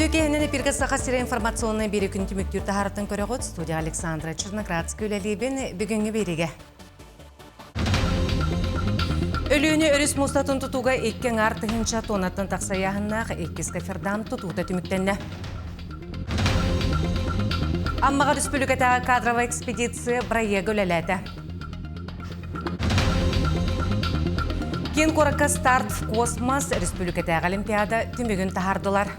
Үтүө киэһэнэн эпиргэ Саха сирэ информационнай биэри күн түмүктүүр таһаарытын көрөҕүт. Студия Александра Черноградская үлэлиибин. Бүгүҥҥү биэригэ. Өлүөнэ өрүс муустатын тутууга 2,5 тыһыынча тоннаттан тахса ыйааһыннаах иккис кофердам тутуута түмүктэннэ. Аммаҕа республикатааҕы кадровая экспедиция бырайыага үлэлээтэ. Киин куоракка «Старт в космос» республикатааҕы олимпиада түмүгүн таһаардылар.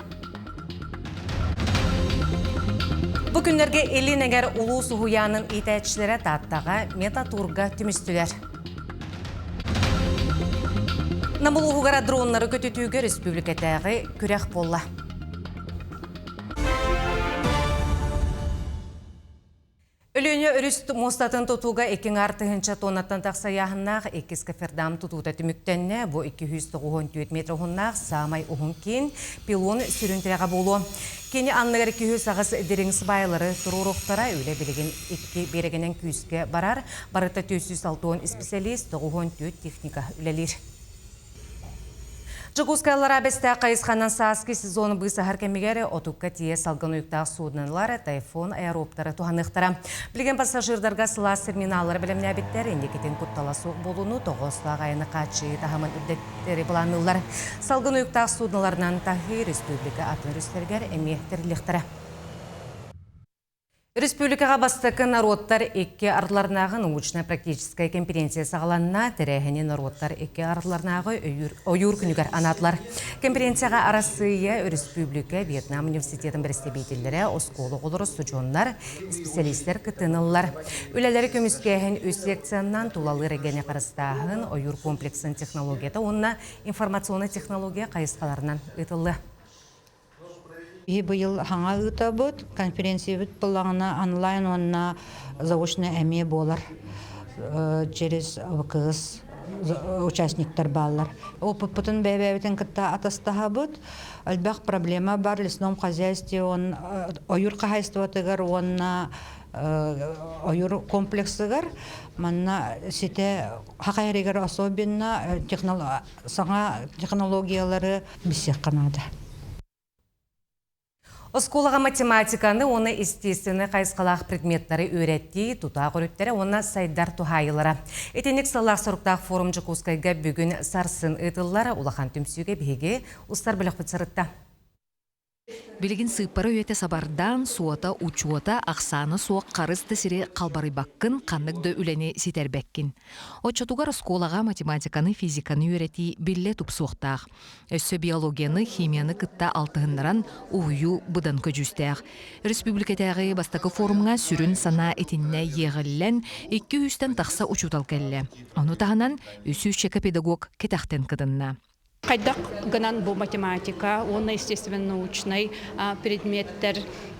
Бу күннэргэ Илин эҥэр улуус уһуйаанын иитээччилэрэ Тааттаҕа метатурга түмүстүлэр. Нам улууһугар дроннары көтүтүүгэ республикатааҕы күрэх буолла. Өлүөнэ өрүс муостатын тутууга 2,5 тыһыынча тоннаттан тахса ыйааһыннаах иккис кофердам тутуута түмүктэннэ. Бу 294 метр уһуннаах саамай уһун киин пилон сүрүн тирэҕэ буолуо. Кини анныгар 208 дириҥ сыбаайалары туруоруохтара. Үлэ билигин икки биэрэгинэн күүскэ барар. Барыта 460 исписэлиис, 94 техника үлэлиир. Дьокуускай Аллараа Бэстээх хайысханан сааскы сезон быысаһар кэмигэр отукка тиийэ салгын уйуктаах суднолар Тайфун аэроптары туһаныахтара. Билигин пассажирдарга сылаас терминаллары бэлэмнээбиттэр, инникитин куттала суох буолууну тоҕоостоох айаны хааччыйыы таһымын үрдэттэри былаанныыллар. Салгын уйуктаах судноларынан таһыы республика атын өрүстэригэр эмиэ тэриллиэхтэрэ. Республикаҕа бастакы норуоттар икки ардыларынааҕы научнай-практическай конференция саҕаланна. Тэрээһини норуоттар икки ардыларынааҕы ойуур күнүгэр анаатылар. Конференцияҕа Арассыыйа, Өрөспүүбүлүкэ, Вьетнам университетын бэрэстэбиитэллэрэ, оскуола оҕолоро, устудьуоннар, исписэлиистэр кыттыыны ыллылар. Үлэлэри көмүскээһин үс секциянан тулалыыр эйгэни харыстааһын, ойуур комплексын технологията уонна информационнай технология хайысхаларынан ыытыллыа. Биһи быйыл хаҥа ыытабыт, конференциябыт буоллаҕына онлайн уонна заочно эмиэ буолар через ВКС участниктар бааллар. Опыппытын бэйэ-бэйэбитин кытта атастаһабыт. Элбэх проблема бар лесном хозяйстве он ойуур хаһаайыстыбатыгар уонна ойуур комплексыгар манна ситэ хахайарыгар особенно саҥа технологиялары билсиэххэ наада. Оскуолаҕа математиканы уонна естественнэй хайысхалаах предметтары үөрэттии, тутаах өрүттэрэ уонна сайдар туһаайыылара. Итинник сыллаах-соруктаах форум Дьокуускайга бүгүн сарсын ыытыллар. Улахан түмсүүгэ биһиги устар бөлөхпүт сырытта. Билигин сыыппара үйэтэ сабардаан, суота, учуота, ахсаана суох харыс да сири халбарыйбаккын, ханнык да үлэни ситэрбэккин. Оччотугар оскуолаҕа математиканы, физиканы үөрэтии биллэ тупсуохтаах. Өссө биологияны, химияны кытта алтыһыннаран уһуйуу быдан көдьүүстээх. Өрөспүүбүлүкэтээҕи бастакы форумҥа сүрүн санаа итиннэ иэҕиллэн, 200-тэн тахса учуутал кэллэ. Ону таһынан, үс педагог кэтэхтэн кытынна. Хайдах гынан бу математика уонна естественно-научнай предметтэр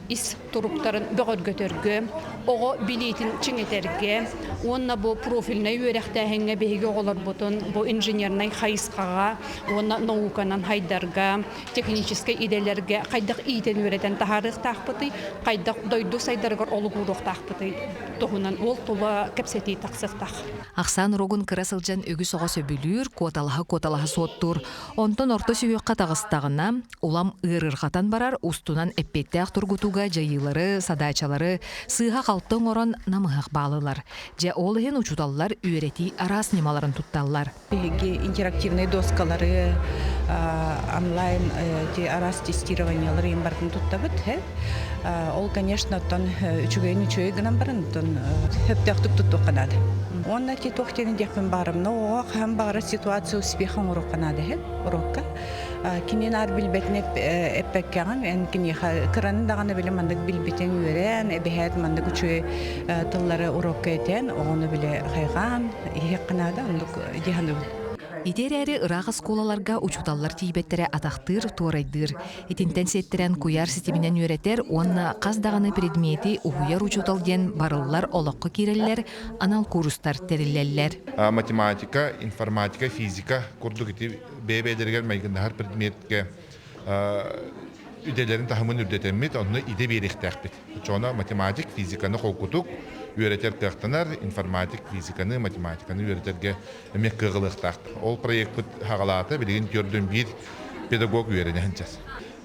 ис туруктарын бөҕөргөтөргө, оҕо билиитин чиҥэтэргэ уонна бу профильнай үөрэхтээһиҥҥэ биһиги оҕолорбутун бу инженернай хайысхаҕа уонна науканан хайдарга, техническэй идэлэргэ хайдах иитэн-үөрэтэн таһаарыахтаахпытый, хайдах дойду сайдарыгар олук ууруохтаахпытый туһунан ол тула кэпсэтии тахсыахтаах. Ахсаан уруогун кыра сылдьан үгүс оҕо сөбүлүүр, куоталаһа-куоталаһа суоттуур. Онтон орто сүһүөххэ таҕыстаҕына, улам ыарырҕатан барар, устунан эппиэттээх тургутууга дьайыылары, садаачалары сыыһа-халты оҥорон намыһах баалылар. Дьэ, ол иһин учууталлар үөрэтии араас ньымаларын тутталлар. Биһиги интерактивнай доскалары, онлайн араас тестированиелары барытын туттабыт. Ол, конечно, оттон үчүгэйин үчүгэй гынан баран, оттон сөптөөхтүк туттуохха наада. Уонна ти туох диэн диэхпин баарымна, оҕо хаһан баҕарар ситуация успеха оҥоруохха наада иһин урокка. Кини наар билбэтин эппэккэҕин, эн киниэхэ кыраны даҕаны били маннык билбитин үөрэн, эбэһээт маннык үчүгэй тыллары урокка этэн, оҕону биле хайҕаан, иһиэххэ наада, оннук дии саныыбын. Ити эрээри ыраах оскуолаларга учууталлар тиийбэттэрэ атахтыыр, туорайдыыр. Итинтэн сиэттэрэн куйаар ситиминэн үөрэтэр уонна хас даҕаны предмети уһуйар учуутал диэн барыллар олоххо киирэллэр, анал куурустар тэриллэллэр. Математика, информатика, физика курдук ити бэйэ-бэйэлэригэр майгыннаһар предметкэ идэлэрин таһымын үрдэтэммит, онно идэ биэриэхтээхпит. Оччоҕуна математик физиканы холкутук үөрэтэр кыахтанар, информатик физиканы, математиканы үөрэтэргэ эмиэ кыаҕылыахтаах. Ол проекпыт хаҕалаата, билигин 41 педагог үөрэнэ сылдьар.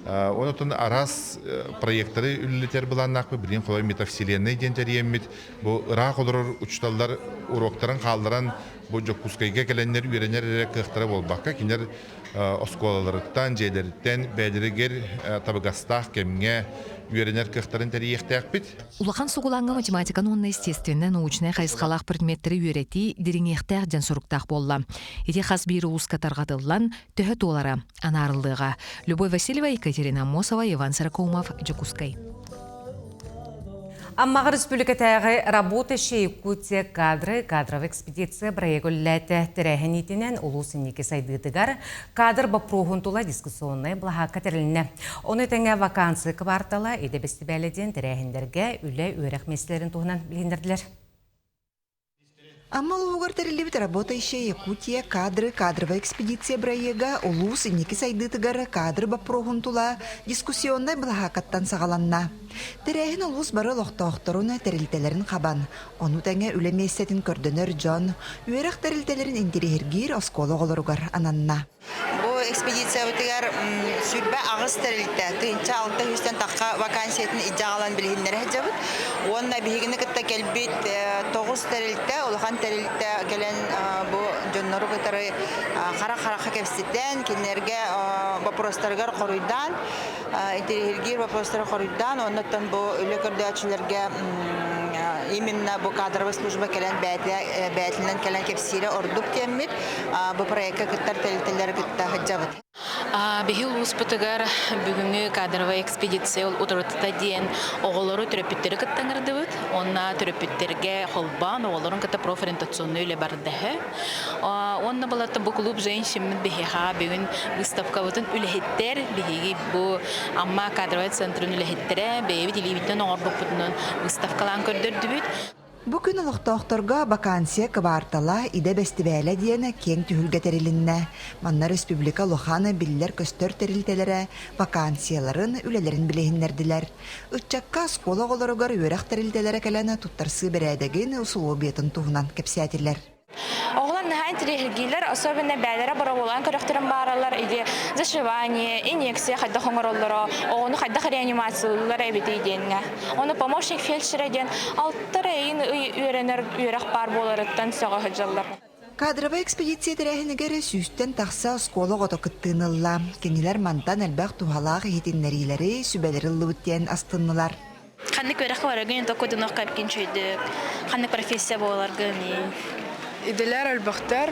Онотон араас проекттары үлэлэтэр былааннаахпыт. Билигин холой метавселенная диэн тэрийэммит бу ыраах олорор учууталлар уруоктарын хаалларан бу Дьокуускайга кэлэннэр үөрэнэр эрэ кыахтара буолбакка, кинилэр оскуолаларыттан, дьиэлэриттэн бэйэлэригэр табыгастаах кэмҥэ үөрэнэр кыахтарын тэрийиэхтээхпит. Улахан сугулааҥҥа математиканы уонна естественнэй-научнай хайысхалаах предметтэри үөрэтии дириҥиэхтээх диэн соруктаах буолла. Ити хас биир улууска тарҕатыллан, төһө туолара анаарыллыаҕа. Любовь Васильева, Екатерина Аммосова, Иван Сорокоумов, Дьокуускай. Аммаҕа республикатааҕы Работающая Якутия кадры кадровая экспедиция бырайыак үлэлээтэ. Тэрээһин иитинэн улуус инники сайдыытыгар кадр боппуруоһун тула дискуссионнай былаһаакка тэрилиннэ. Ону тэҥэ вакансия кыбаартала идэ бэстибээлэ диэн тэрээһиннэргэ үлэ-үөрэх миэстэлэрин туһунан билиһиннэрдилэр. Амма улууһугар тэриллибит «Работающая Якутия. Кадры. Кадровая экспедиция» бырайыага улуус инники сайдыытыгар кадры боппуруоһун тула дискуссионнай былаһааккаттан саҕаланна. Тэрээһин улуус бары олохтоохторун, тэрилтэлэрин хабан, ону тэҥэ үлэ миэстэтин көрдөнөр дьон, үөрэх тэрилтэлэрин интэриэһиргиир оскуола оҕолоругар ананна. Бу экспедициябытыгар 28 тэрилтэ, 1600-тэн тахха вакансиятын илдьэ аҕалан билиһиннэрэ сылдьабыт. Уонна биһигини кытта кэлбит 9 тэрилтэ, улахан тэрилтэ кэлэн бу дьоннору кытары хара-харахха кэпсэтэн, кинилэргэ боппуруостарыгар хоруйдаан, интэриэһиргиир боппуруостары хоруйдаан, оннуттан бу үлэ көрдөөччүлэргэ именно бу кадровая служба кэлэн бээтинэн кэлэн кэпсиирэ ордук диэммит бу проекка кыттар тэрилтэлэри кытта сылдьабыт. Биһи улууспутугар бүгүҥҥү кадровая экспедиция утарытыта диэн оҕолору төрөппүттэри кытта ыҥырдыбыт. Уонна төрөппүттэргэ холбоон оҕолорун кытта профориентационнай үлэ бардаһы. Уонна балата бу клуб женщин биһиэхэ бүгүн выставкабытын үлэһиттэр биһиги бу Амма кадровай центрын үлэһиттэрэ бэйэбит илиибитинэн оҥорбуппутунан выставкалаан көрдөрдүбүт. Бу күн олохтоохторго вакансия кыбаартала, идэ бэстибээлэ диэн киэҥ түһүлгэ тэрилиннэ. Манна республика улахан биллэр-көстөр тэрилтэлэрэ вакансияларын, үлэлэрин билиһиннэрдилэр. Ыччакка оскуола оҕолоругар үөрэх тэрилтэлэрэ кэлэн туттарсыы бэрээдэгин, усулуобуйатын туһунан кэпсээтилэр. Оҕолор наһаа интэриэһиргииллэр, особенно бэйэлэрэ боробулаан көрөхтөрүн баараллар, или зашивание, инъекция хайдах оҥороллоро, оҕону хайдах реанимациялыыллар эбитий диэҥҥэ. Ону помощник фельдшера диэн алтар эйин ый үөрэнэр үөрэх баар буоларыттан сөҕө сылдьаллар. Кадровай экспедиция тэрээһинигэр сүүстэн тахса оскуола оҕото кыттыыны ылла. Кинилэр мантан элбэх туһалаах иһитиннэриилэри, сүбэлэри ыллыбыт диэн астыннылар. Ханнык үөрэххэ бараргын токкудунуох кэпкин үчүгэйдик, ханнык профессия буоларгын Идэлэр элбэхтэр,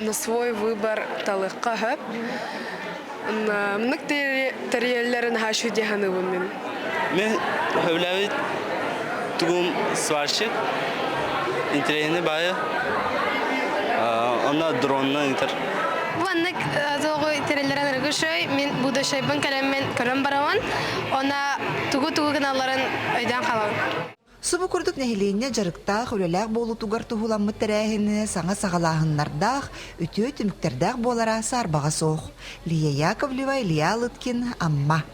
на свой выбор талыахха сөп. Маннык тэрийэллэрин наһаа үчүгэй саныыбын мин. Мен сөбүлээбит тугум сварщик, интэриэһинэй баайы, онно дронна ыытар. Маннык тоҕу тэриллэрин ырыгышой, мин будущайбын кэлэммин көрөн барабын, она тугу-тугу гыналларын өйдөөн хаалабын. Субу курдук нэһилиэнньэ дьарыктаах, үлэлээх буолуутугар туһуламмыт тэрээһини саҥа саҕалааһыннардаах, үтүө түмүктэрдээх буолара саарбаҕа суох. Лия Яковлева, Илья Лыткин, Амма.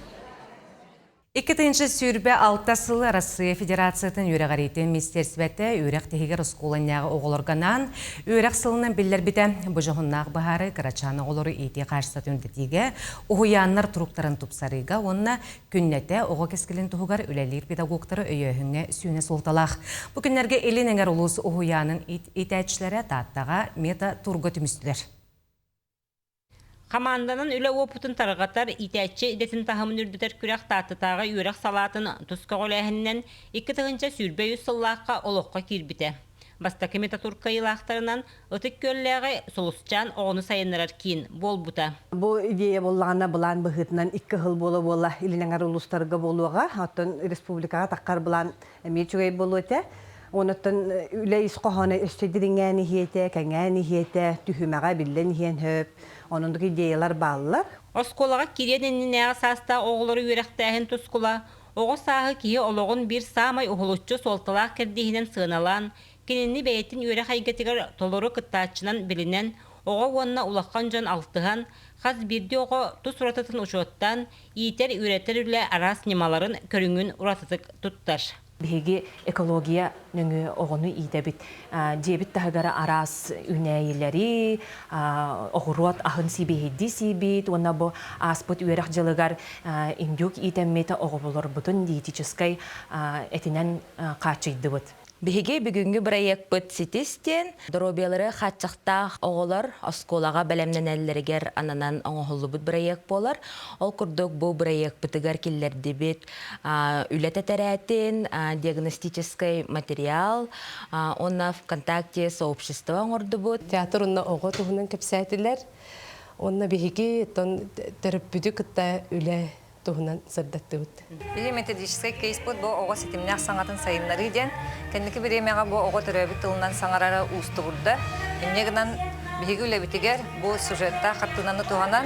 2026 сылы Арассыыйа Федерациятын үөрэҕириитин министиэристибэтэ үөрэх тиһигэр оскуоланньааҕы оҕолорго анаан үөрэх сылынан биллэрбитэ. Бу дьоһуннаах быһаарыы кырачаан оҕолору иитии хаачыстыбатын үрдэтиигэ, уһуйааннар туруктарын тупсарыыга уонна күннэтэ оҕо кэскилин туһугар үлэлиир педагогтары өйөөһүҥҥэ сүүнэ суолталаах. Бу күннэргэ Илин Эҥэр улуус уһуйаанын иитээччилэрэ Тааттаҕа мета-турга түмүстүлэр. Хамаанданан үлэ уопутун тарҕатар, иитээччи идэтин таһымын үрдэтэр күрэх Тааттатааҕы үөрэх салаатын тус көҕүлээһининэн 2023 сыллаахха олоххо киирбитэ. Бастакы метатург кыайыылаахтарынан Ытык Күөллээҕи Сулусчаан оҕону сайыннарар киин буолбута. Бу идея буоллаҕына былаан быһыытынан икки сыл буола-буола Илин Эҥэр улуустарга буолуоҕа. Оттон республикаҕа таххар былаан эмиэ үчүгэй буолуо этэ. Онуттан үлэ ис хоһооно өссө дириҥээн иһиэтэ, кэҥээн иһиэтэ, түһүмэҕэ биллэн иһиэн сөп. Оннук идеялар бааллар. Оскуолаҕа киириэн иннинээҕи саастаах оҕолору үөрэхтээһин тускула оҕо сааһы киһи олоҕун биир саамай уһулуччу суолталаах кэрдииһинэн сыаналаан, кинини бэйэтин үөрэх эйгэтигэр толору кыттааччынан билинэн, оҕо уонна улахан дьон алтыһан, хас биирдии оҕо тус уратытын учуоттаан, иитэр-үөрэтэр үлэ араас ньымаларын, көрүҥүн уратытык туттар. Биһиги экология нөҥүө оҕону иитэбит. Дьиэбит таһыгар араас үүнээйилэри, оҕуруот аһын сиибиһийдии сиибит уонна бу ааспыт үөрэх дьылыгар индюк иитэммит оҕолорбутун диетическай этинэн хааччыйдыбыт. Биһиги бүгүҥҥү бырайыакпыт Ситис диэн доруобуйалары хааччахтаах оҕолор оскуолаҕа бэлэмнэнэллэригэр ананан оҥоһуллубут бырайыак буолар. Ол курдук бу бырайыакпытыгар киллэрдибит үлэ тэтэрээтин, диагностическай материал уонна ВКонтакте сообщество оҥордубут. Театр уонна оҕо туһунан кэпсээтилэр. Уонна биһиги төрөппүтү кытта үлэ туһунан сырдаттыбыт. Биһи методическай кейспут бу оҕо ситимнээх саҥатын сайыннарыы диэн. Кэнники бириэмэҕэ бу оҕо төрөөбүт тылынан саҥарара уустугурда. Инньэ гынан биһиги үлэбитигэр бу сюжеттаах хартыынаны туһанан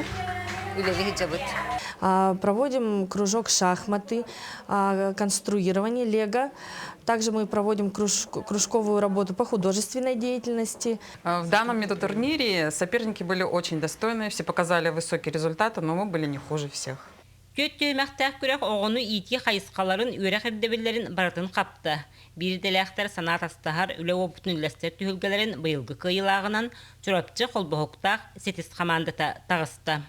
үлэлии сылдьабыт. Проводим кружок шахматы, конструирование лего. Также мы проводим кружковую работу по художественной деятельности. В данном метатурнире соперники были очень достойные, все показали высокие результаты, но мы были не хуже всех. Түөрт түһүмэхтээх күрэх оҕону иитии хайысхаларын, үөрэх ирдэбиллэрин барытын хапта. Биир идэлээхтэр санаа атастаһар, үлэ уопутун үллэстэр түһүлгэлэрин быйылгы кыайыылааҕынан Чурапчы холбоһуктаах Ситис хамаандата таҕыста.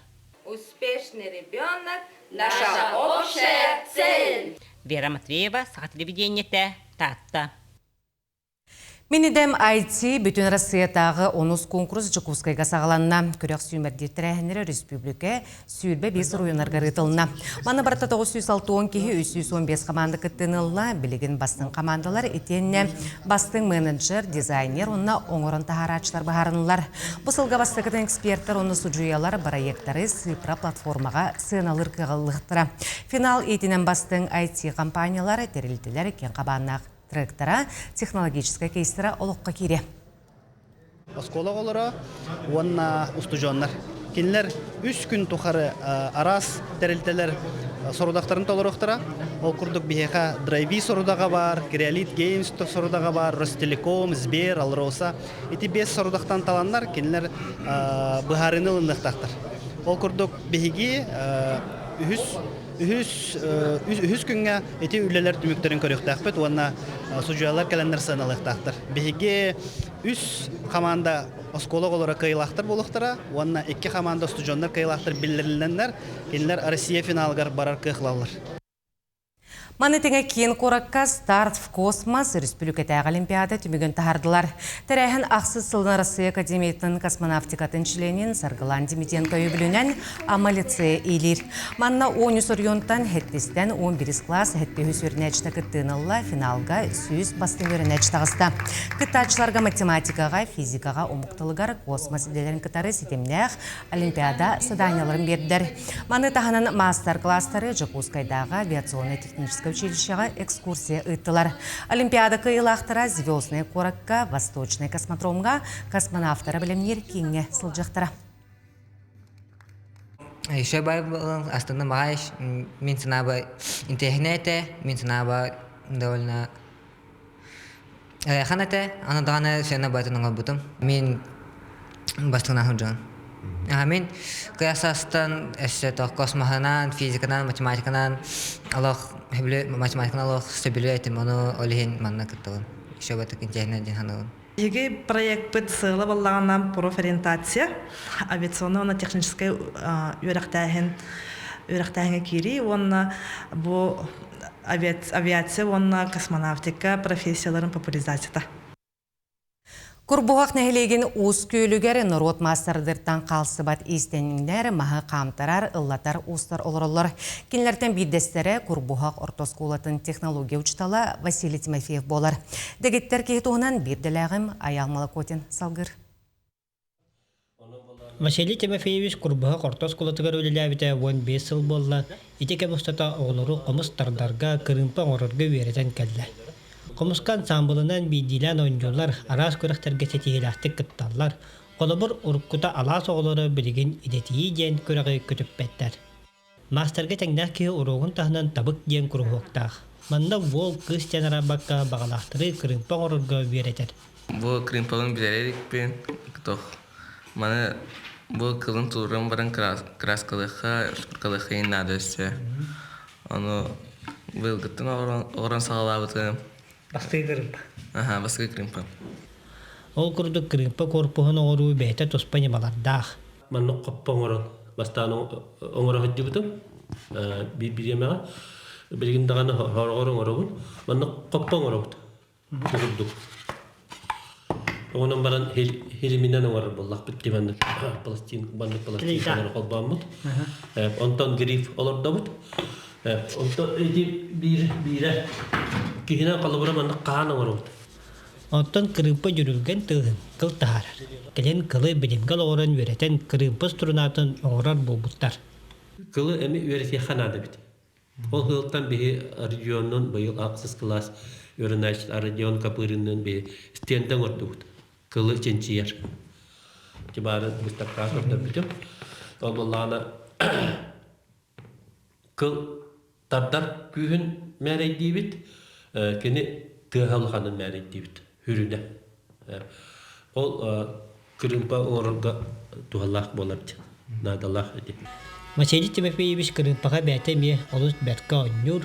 Успешный ребенок – наша общая цель! Вера Матвеева, Саха телевидениетэ, Таатта. Минидэм IT бүтүн Россиятааҕы онус куонкурус Дьокуускайга саҕаланна. Күрэх сүүмэрдиир тэрээһиннэрэ өрөспүүбүлүкэ 25 оройуоннарга ыытылынна. Манна барыта 960 киһи 315 хамаанда кыттыыны ылла. Билигин бастыҥ хамаандалар итиэннэ бастыҥ менеджер, дизайнер уонна оҥорон таһаарааччылар быһаарынылар. Бу сылга бастакытын экспертэр уонна судьуйалар бырайыактары цифра платформаҕа сыаналыыр кыаҕыллыахтара. Финал иитинэн бастыҥ IT-компаниялар, тэрилтэлэр киэҥ хабааннаах тректора, технологическай кейстара олоххо киириэ. Оскуола оҕолоро уонна устудьуоннар. Кинилэр үс күн тухары араас тэрилтэлэр сорудахтарын толоруохтара. Ол курдук биһиэхэ Драйви сорудаҕа баар, Креолит Games сорудаҕа баар, Ростелеком, Сбер, Алроса. Ити биэс сорудахтан таланнар кинилэр быһаарыыны ылыныахтаахтар. Ол курдук биһиги үһүс үһүс үһүс күҥҥэ ити үлэлэр түмүктэрин көрүөхтээхпит уонна судьуйалар кэлэннэр сыаналыахтаахтар. Биһиги үс хамаанда оскуола оҕолоро кыайыылаахтар буолуохтара уонна икки хамаанда устудьуоннар кыайыылаахтар биллэрилиннэр, кинилэр Россия финалыгар барар кыах ылаллар. Маны тэҥэ киин куоракка «Старт в космос» өрөспүүбүлүкэтээҕи олимпиада түмүгүн таһаардылар. Тэрээһин ахсыс сылын Арассыыйа Академиятын космонавтикатын членин Саргылан Дмитриенко өйөбүлүнэн Амма лицейэ иилиир. Манна 13 оройуонтан сэттистэн 11 класс сэттэ үөрэнээччитэ кыттыыны ылла, финалга 100 бастыҥ үөрэнээччи таҕыста. Кыттааччыларга математикаҕа, физикаҕа, омук тылыгар, космос идэлэрин кытары ситимнээх олимпиада заданиеларын биэрдэр. Маны таһынан маастар-кылаастары Дьокуускайдааҕы авиационнай-техническэй училищеҕа экскурсия ыыттылар. Олимпиада кыайыылаахтара Звездный куоракка Восточный космодромҥа космонавтары бэлэмниир кииҥҥэ сылдьыахтара. Еще бай астына маҕай мин санааба интэриэһинэй этэ, мин санааба довольно ыарахан этэ, аны даҕаны сыана баайтын оҥорбутум. Мин бастыҥнаах дьон. Мин кыра саастан өссө космоһынан, физиканан, математиканан олох математиканан олох сөбүлүү этим, ону ол иһин манна кыттабын. Еще батык интэриэһинэй диэн саныыбын. Биһиги проекпыт сыала буоллаҕына профориентация, авиационнай уонна техническэй үөрэхтээһин үөрэхтээһиҥҥэ киирии уонна бу авиация уонна космонавтика профессияларын популяризацията. Курбуһах нэһилиэгин Уус Күөлүгэр норуот маастардартан хаалсыбат иистэнньэҥнэр маһы хаамтарар, ыллатар уустар олороллор. Кинилэртэн биирдэстэрэ Курбуһах орто оскуолатын технология учуутала Василий Тимофеев буолар. Дэгиттэр киһи туһунан биирдэлээҕим Айаал Молокотин салгыр. Василий Тимофеевич Курбуһах орто оскуолатыгар үлэлээбитэ 15 сыл буолла. Ити кэм устата оҕолору хомус тардарга, кырыымпа оҥорорго үөрэтэн кэллэ. Хомуска ансаамбылынан биирдиилээн оонньууллар, араас күрэхтэргэ ситиһиилээхтик кытталлар. Холобур, уруккута алаас оҕолоро билигин идэтийии диэн күрэҕи көтүппэттэр. Маастарга тэҥнээх киһи уруогун таһынан табык диэн куруһуоктаах. Манна уол, кыыс диэн араарбакка баҕалаахтары кырыымпа оҥорорго үөрэтэр. Бу кырыымпабын билэр иликпин. Тох маны бу кылын туруоран баран краскалыахха, шкуркалыахха иһин наада өссө. Ону Быйылгыттан оҕорон саҕалаабытым. Бастакы кырыымпа. Аха, бастакы кырыымпа. Ол курдук кырыымпа корпуһун оҥоруу бэйэтэ туспа ньымалардаах. Маннык хоппо оҥорон бастаан оҥоро сылдьыбытым биир бириэмэҕэ. Билигин даҕаны хороҕор оҥоробун. Маннык хоппо оҥоробут. Бу курдук. Онон баран хилиминэн оҥорор буоллахпыт дии маннык пластин маннык пластинкалары холбооммут. Онтон гриф олордобут. Онтон ити биир биирэ киһинэн холобура маннык хаан оҥоробут. Оттон кырыымпа дьүрүлгэн тыаһын кыл таһаарар. Кэлин кылы билимгэ олоҕуран үөрэтэн кырыымпа струнатын оҥорор буолбуттар. Кылы эми үөрэтиэххэ наада эбит. Ол сылтан биһи Родионнун быйыл ахсыс кылаас үөрэнээччи Родион Копыринныын биһи стендэ оҥордубут. Кылы чинчийэр. Тибаары быыстапкаҕа көрдөрбүтүм. Ол буоллаҕына кыл тардар күүһүн мээрэйдиибит, кини тыаһа улаханын мээрэйдиибит, хүрүнэ. Ол кырыымпа оҥорорго туһалаах буолар наадалаах ити. Василий Тимофеевич кырыымпаҕа бэйэтэ эмиэ олус бэркэ оонньуур.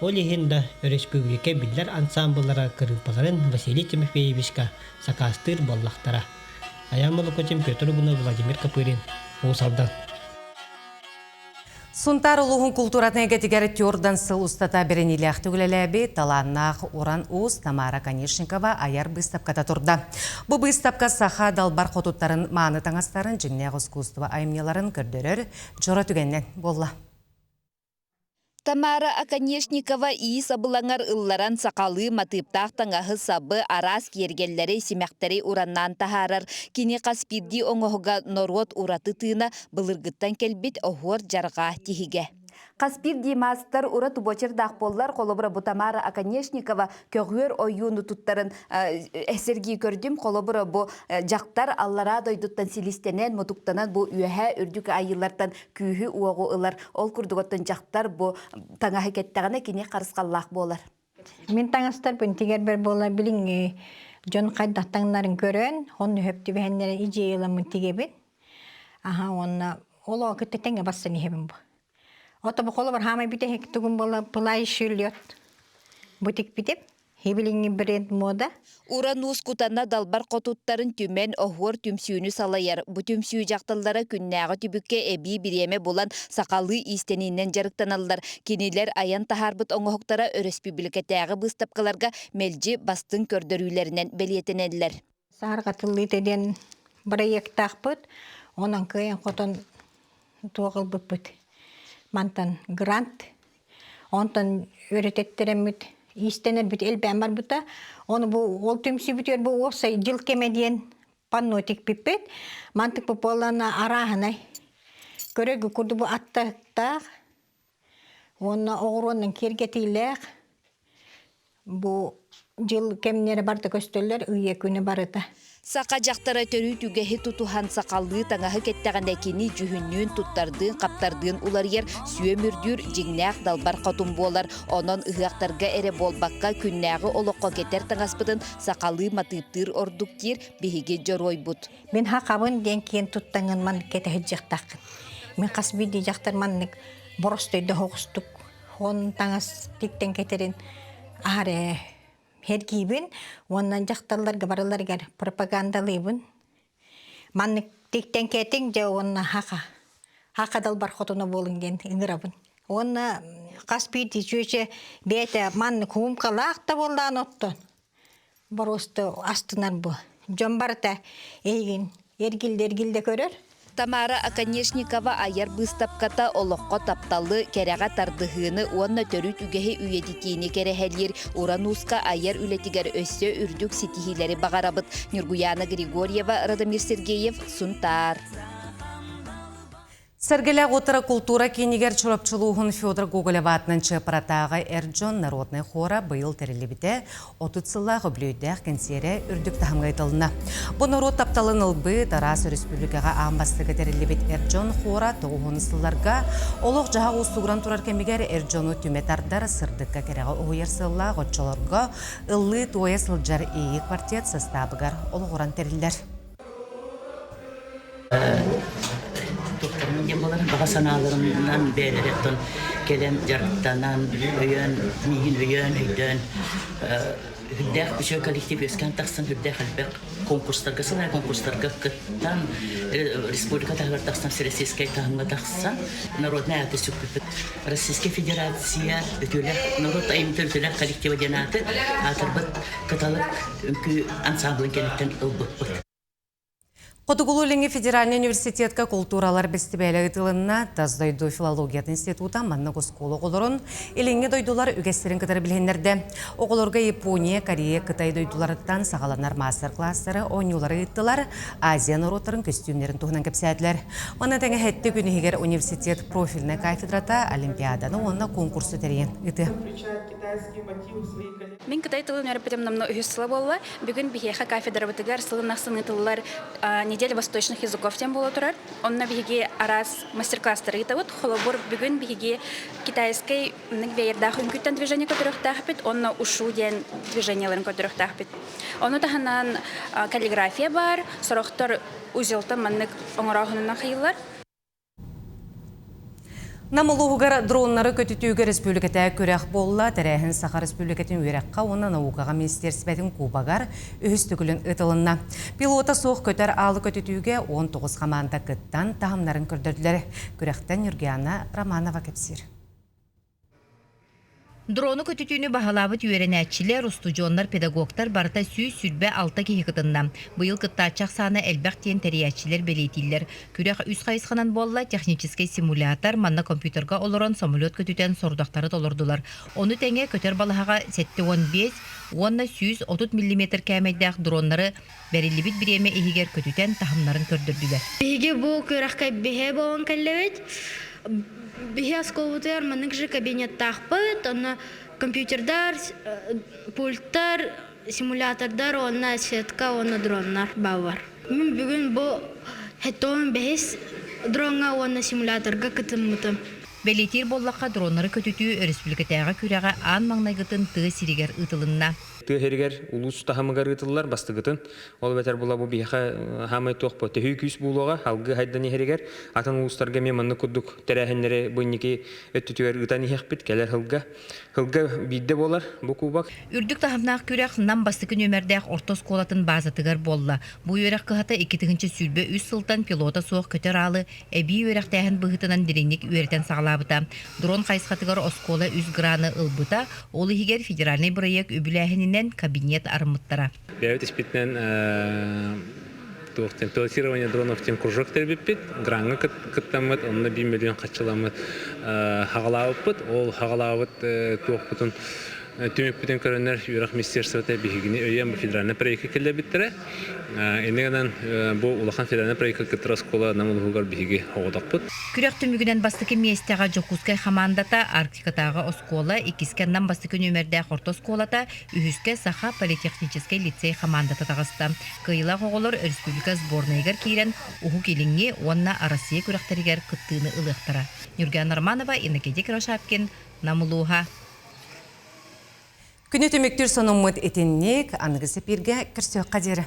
Ол иһин да өрөспүүбүлүкэ биллэр ансаамбыллара кырыымпаларын Василий Тимофеевичка сакаастыыр буоллахтара. Айаан Молокотин, Петр Угунов, Владимир Копырин, Уус Алдан. Сунтаар улууһун култууратын эйгэтигэр түөртэн сыл устата бэриниилээхтик үлэлээбит талааннаах уран уус Тамара Конешникова айар быыстапката турда. Бу быыстапка саха далбар хотуттарын мааны таҥастарын дьиҥнээх искусство айымньыларын көрдөрөр дьоро түгэнинэн буолла. Тамара Оконешникова иис абылаҥар ылларан сахалыы матыыптаах таҥаһы-сабы, араас киэргэллэри, симэхтэри ураннаан таһаарар. Кини хас биирдии оҥоһуга норуот ураты тыына, былыргыттан кэлбит оһуор-дьарҕаа тиһигэ. Хас биирдии маастар ураты буочардаах буоллар, холобура бу Тамара Оконешникова көҕүөр ойууну туттарын сэргии көрдүм. Холобура бу дьахтар аллараа дойдуттан силистэнэн, мутуктанан бу үөһээ үрдүк айыылартан күүһү-уоҕу ылар. Ол курдук оттон дьахтар бу таҥаһы кэттэҕинэ кини харысхаллаах буолар. Мин таҥастарбын тигэрбэр буола билиҥҥи дьон хайдах таҥнарын көрөн, онно сөп түбэһэннэрэ идеяламмын тигэбин. Аха уонна ол оҕо кытта тэҥҥэ барсан иһэбин бу. Ото бу холобур хаамай бүтэһик тугум буола пылающий лед бу тикпитим. Хибилиҥҥи бренд мода. Уран уус кутана далбар хотуттарын түмэн оһуор түмсүүнү салайар. Бу түмсүү дьахталлара күннээҕи түбүккэ эбии бириэмэ булан сахалыы иистэниинэн дьарыктаналлар. Кинилэр айан таһаарбыт оҥоһуктара өрөспүүбүлүкэтээҕи быыстапкаларга мэлдьи бастыҥ көрдөрүүлэринэн бэлиэтэнэллэр. Саарҕатыллыыта диэн бырайыактаахпыт. Онон кыайан хотон туох ылбыппыт. Мантан грант Онтон үөрэтэттэрэммит, иистэнэрбит элбээн барбыта. Ону бу ол түмсүүбүтүгэр бу уопсай дьыл кэмэ диэн панно тикпиппит. Мантык буоллаҕына арааһынай. Көрөргө курдук бу аттаах уонна оҕуруоннан киэргэтиилээх Бу дьыл кэмнэрэ барыта көстөллөр, ыйа күнэ барыта. Саха дьахтара төрүт үгэһи тутуһан сахалыы таҥаһы кэттэҕинэ кини дьүһүннүүн, туттардыын, хаптардыын уларыйар, сүөм үрдүүр, дьиҥнээх далбар хотун буолар. Онон ыһыахтарга эрэ буолбакка, күннээҕи олоххо кэтэр таҥаспытын сахалыы матыыптыыр ордук диир биһиги дьоруойбут. Мин хахабын диэн киэн туттаҥын маннык кэтэһэ Мин хас биирдии дьахтар маннык боростойдо оҕустук он таҥас тиктэн кэтэрин аһары сэргиибин уонна дьахталларга барыларыгар пропагандалыыбын. Маннык тиктэн кэтиҥ дьэ уонна хаха хаха далбар хотуна буолуҥ диэн ыҥырабын. Уонна хас биирдии чүөчэ бэйэтэ маннык хуумкалаах да буоллаан оттон боруоста астынар бу. Дьон барыта эйигин эргиллэ-эргиллэ көрөр. Тамара Оконешникова айар быыстапката олоххо тапталы, кэрэҕэ тардыһыыны уонна төрүт үгэһи үйэтитиини кэрэһэлиир Уран Ууска айар үлэтигэр өссө үрдүк ситиһиилэри баҕарабыт. Ньургуйаана Григорьева, Радомир Сергеев, Сунтаар. Сэргэлээх утары култуура киинигэр Чурапчы улууһун Федор Гоголев аатынан Чыапаратааҕы эр дьон народнай хора быйыл тэриллибитэ 30 сыллаах үбүлүөйдээх кэнсиэрэ үрдүк таһымҥа ыытылынна. Бу норуот тапталын ылбыт, араас өрөспүүбүлүкэҕэ аан бастакы тэриллибит эр дьон хора тоҕуһун сылларга олох-дьаһах уустугуран турар кэмигэр эр дьону түмэ тардар, сырдыкка-кэрэҕэ уһуйар сыаллаах оччолорго ыллыы-туойа сылдьар ИИ квартет састаабыгар олоҕуран тэриллэр. Туттарым диэн буолар баҕа санааларынан бэйэлэриттэн кэлэн дьарыктанан, өйөөн, миигин өйөөн, өйдөөн үрдээх үчүгэй коллектив үөскээн тахсан үрдээх элбэх конкурстарга сыл конкурстарга кыттан республика таһыгар тахсан всероссийскай таһымҥа тахсан народнай ааты сүкпүппүт Российскай Федерация үтүөлээх норуот айымньыта үтүөлээх коллектива диэн ааты аатырбыт Кыталык үҥкүү ансамблын кэнниттэн ылбыппыт. Хотугулуу-Илиҥҥи федеральнай университетка култууралар бэстибээлэ ыытылынна. Тас дойду филологиятын института маннык оскуола оҕолорун Илиҥҥи дойдулар үгэстэрин кытары билиһиннэрдэ. Оҕолорго Япония, Корея, Кытай дойдуларыттан саҕаланар маастар-класстары, оонньуулары ыыттылар, Азия норуоттарын көстүүмнэрин туһунан кэпсээтилэр. Манна тэҥэ сэттэ күн иһигэр университет профильнай кафедрата олимпиаданы уонна конкурсу тэрийэн ыытыа. Мин кытай тылын үөрэппитим номнуо үһүс сыла буолла. Бүгүн биһиэхэ кафедрабытыгар сылын ахсын ыытыллар «Неделя восточных языков» диэн буола турар. Онно биһиги араас мастер-класстары ыытабыт. Холобур, бүгүн биһиги китайскай веердаах үҥкүүттэн движение көрдөрүөхтээхпит уонна ушу диэн движениеларын көрдөрүөхтээхпит. Ону таһынан каллиграфия баар, сорохтор узелтан маннык оҥорооһунунан хайыллар. Нам улууһугар дроннары көтүтүүгэ республикатааҕы күрэх буолла. Тэрээһин Саха Республикатын үөрэххэ уонна наукаҕа министиэрсибэтин кубогар үһүс төгүлүн ыытылынна. Пилота суох көтөр аалы көтүтүүгэ 19 хамаанда кыттан таһымнарын көрдөрдүлэр. Күрэхтэн Нюргиана Романова кэпсиир. Дрону көтүтүүнү баһылаабыт үөрэнээччилэр, устудьуоннар, педагогтар барыта 126 киһи кытынна. Быйыл кыттааччы ахсаана элбэх диэн тэрийээччилэр бэлиэтииллэр. Күрэх үс хайысханан буолла, техническэй симулятор, манна компьютерга олорон самолет көтүтэн сорудахтары толордулар. Ону тэҥэ көтөр балаһаҕа 75 уонна 130 миллиметр кээмэйдээх дроннары бэриллибит бириэмэ иһигэр көтүтэн таһымнарын көрдөрдүлэр. Биһиги бу күрэххэ биһэ буолан кэллибит. Биһи оскуолабытыгар маннык же кабинеттаахпыт, онно компьютердар, пульттар, симулятордар уонна сетка уонна дроннар бааллар. Мин бүгүн бу хэтон бэһис дроҥҥа уонна симуляторга кытыммытым. Бэлиэтиир буоллахха, дроннары көтүтүү өрөспүүбүлүкэтээҕи күрэҕэ аан маҥнайгытын тыа сиригэр ыытылынна. Тыа сиригэр улуус таһымыгар ыытыллар бастыгытын. Ол эбэтэр була бу биһиэхэ хаамай туох бу төһүү күүс буолуоҕа, алгыы хайдан иһэригэр атын улуустарга эмиэ маннык курдук тэрээһиннэри бу инники өттүтүгэр ыытан иһиэхпит кэлэр сылга. Сылга биирдэ буолар бу кубок. Үрдүк таһымнаах күрэх Нам бастакы нүөмэрдээх орто оскуолатын баазатыгар буолла. Бу үөрэх кыһата 2023 сылтан пилота суох көтөр аалы эбии үөрэхтээһин быһыытынан дириҥник үөрэтэн саҕалаабыта. Дрон хайысхатыгар оскуола үс граны ылбыта, ол иһигэр федеральнай бырайыак үбүлээһининэн кабинет арыммыттара. Бэйэбит испитинэн туох диэн пилотирование дронов диэн кружок тэрийбиппит, граҥҥа кыттаммыт, онно биир миллион хаччыламмыт хаҕалаабыппыт. Ол хаҕалаабыт туохпутун түмүкпүтүн көрөннөр үөрэх министерствота биһигини өйөөн бу федеральнай проекка киллэрбиттэрэ. Инньэ гынан бу улахан федеральнай проекка кыттар оскуола Нам улууһугар биһиги оҕотохпут. Күрэх түмүгүнэн бастакы миэстэҕэ Дьокуускай хамаандата Арктикатааҕы оскуола, иккискэ Нам бастакы нүөмэрдээх орто оскуолата, үһүскэ Саха политехническэй лицей хамаандата таҕыста. Кыайыылаах оҕолор республика сборнайыгар киирэн Уһук Илиҥҥи уонна Россия күрэхтэригэр кыттыыны ылыахтара. Нюргана Романова, Иннокентий Кривошапкин, Нам улууһа. Күнү түмүктүүр сонуммут итинник, аныгы сэпииргэ көрсүөххэ диэри.